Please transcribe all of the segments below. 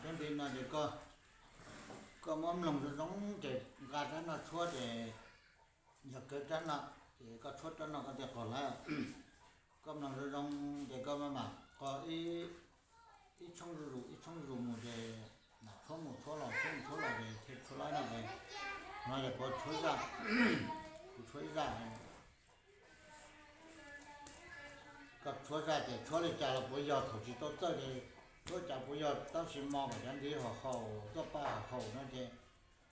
Cov ntiv no ces koj, koj muab mloog zoo zoo ces nqa rab no tshuab ces yog kawg rab no, ces koj tshuab rab no koj thiaj qos lawm. Koj mloog zoo zoo ces koj mam qos ib tshoob zuj zus ib tshoob zuj zus mus ces mam tshuab mus tshuab los tshuab mus tshuab los ces thiaj tshuab laib no es. No ces puas tshuab zaj, kuv tshuab ib zaj. Koj tshuab zaj ces tshuab li cas los puas yog, thaum tsis tau txawj ces tshuab cas puas yog, tab sis hmo kom cov ntiv haum haum tuaj paj haum haum no ces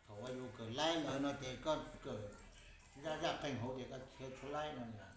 thaum uas yus kawm laib lawm no ces koj kawm zaj zaj qeeg hauv ces koj thiaj tshuab laib no.